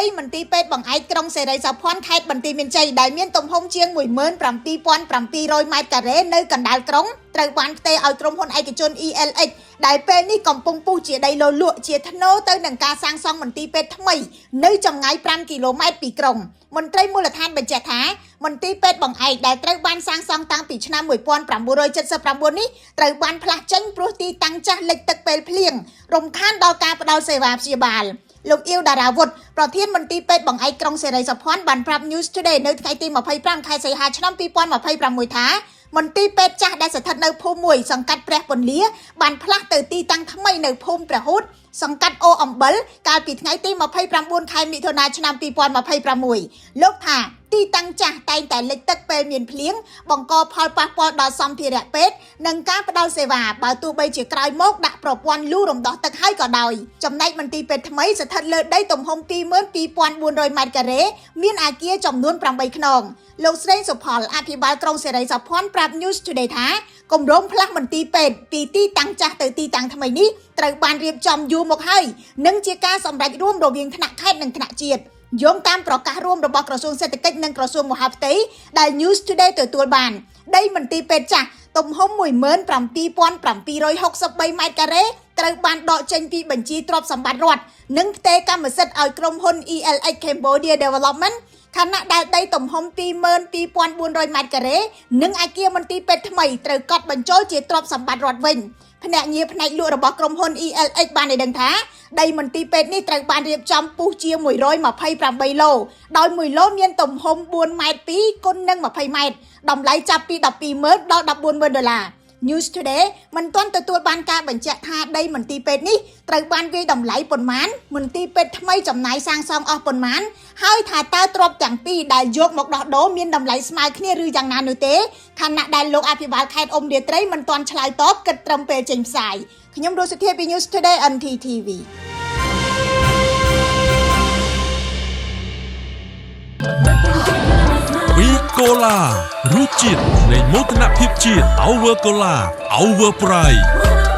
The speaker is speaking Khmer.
ដីមន្ទីរពេទ្យបង្អែកក្រុងសេរីសោភ័ណខេត្តបន្ទាយមានជ័យដែលមានទំហំជាង17,700ម៉ែត្រការ៉េនៅកណ្ដាលក្រុងត្រូវបានផ្ទេរឲ្យក្រុមហ៊ុនឯកជន ELX ដែលពេលនេះកំពុងពុះជាដីលោលក់ជាថ្នូរទៅនឹងការសាងសង់មន្ទីរពេទ្យថ្មីនៅចម្ងាយ5គីឡូម៉ែត្រពីក្រុងមន្ត្រីមូលដ្ឋានបញ្ជាក់ថាមន្ទីរពេទ្យបង្អែកដែលត្រូវបានសាងសង់តាំងពីឆ្នាំ1979នេះត្រូវបានផ្លាស់ចេញព្រោះទីតាំងចាស់លិចទឹកពេលភ្លៀងរំខានដល់ការផ្ដល់សេវាព្យាបាលលោកអ៊ីវដារាវុធប្រធានមន្ទីរពេទ្យបង្អែកក្រុងសេរីសុភ័ណ្ឌបានប្រាប់ News Today នៅថ្ងៃទី25ខែសីហាឆ្នាំ2026ថាមន្ទីរពេទ្យចាស់ដែលស្ថិតនៅភូមិមួយសង្កាត់ព្រះពន្លាបានផ្លាស់ទៅទីតាំងថ្មីនៅភូមិព្រះហូតសង្កាត់អូអំបិលកាលពីថ្ងៃទី29ខែមិថុនាឆ្នាំ2026លោកថាទីតាំងចាស់តែងតែលិចទឹកពេលមានភ្លៀងបង្កផលប៉ះពាល់ដល់សម្ភារៈពេទ្យនិងការផ្ដល់សេវាបើទោះបីជាក្រោយមកដាក់ប្រព័ន្ធលូរំដោះទឹកហើយក៏ដោយចំណែកមន្ទីរពេទ្យថ្មីស្ថិតលើដីទំហំ22,400ម៉ែត្រការ៉េមានអាគារចំនួន8ខ្នងលោកស្រីសុផលអភិបាលក្រុងសេរីសោភ័ណប្រាប់ News Today ថាគម្រោងផ្លាស់មន្ទីរពេទ្យពីទីតាំងចាស់ទៅទីតាំងថ្មីនេះត្រូវបានរៀបចំយូរមកហើយនិងជាការសម្រេចរួមរវាងថ្នាក់ខេត្តនិងថ្នាក់ជាតិយោងតាមប្រកាសរួមរបស់ក្រសួងសេដ្ឋកិច្ចនិងក្រសួងមហាផ្ទៃដែល News Today ទទួលបានដីមន្ទីរពេទ្យចាស់ទំហំ17,763ម៉ែត្រការ៉េត្រូវបានដកចេញពីបញ្ជីទ្រព្យសម្បត្តិរដ្ឋនិងផ្ទេរកម្មសិទ្ធិឲ្យក្រុមហ៊ុន ELX Cambodia Development ខណៈដែលដីទំហំ22,400ម៉ែត្រការ៉េនិងអាគារមន្ទីរពេទ្យថ្មីត្រូវកត់បញ្ចូលជាទ្រព្យសម្បត្តិរដ្ឋវិញភ្នាក់ងារផ្នែកលក់របស់ក្រុមហ៊ុន ELX បានឲ្យដឹងថាដីមន្ទីរពេទ្យនេះត្រូវបានរៀបចំពុះជា128ឡូដោយ1ឡូមានទំហំ4ម៉ែត្រ2គុណនឹង20ម៉ែត្រតម្លៃចាប់ពី120,000ដល់140,000ដុល្លារ News Today មិនទាន់ទទួលបានការបញ្ជាក់ថាដីមន្ទីរពេទ្យនេះត្រូវបានវាយតម្លៃប៉ុន្មានមន្ទីរពេទ្យថ្មីចំណាយសាងសង់អស់ប៉ុន្មានហើយថាតើទ្រព្យទាំងពីរដែលយកមកដោះដូរមានតម្លៃស្មើគ្នាឬយ៉ាងណានោះទេខណៈដែលលោកអភិបាលខេត្តអ៊ុំរាត្រីមិនទាន់ឆ្លើយតបគិតត្រឹមពេលចេញផ្សាយខ្ញុំរស់សុធាពី News Today NTTV។ វីកូឡារសជាតិនៃមោទនភាពជាតិ Our Cola, Our Pride។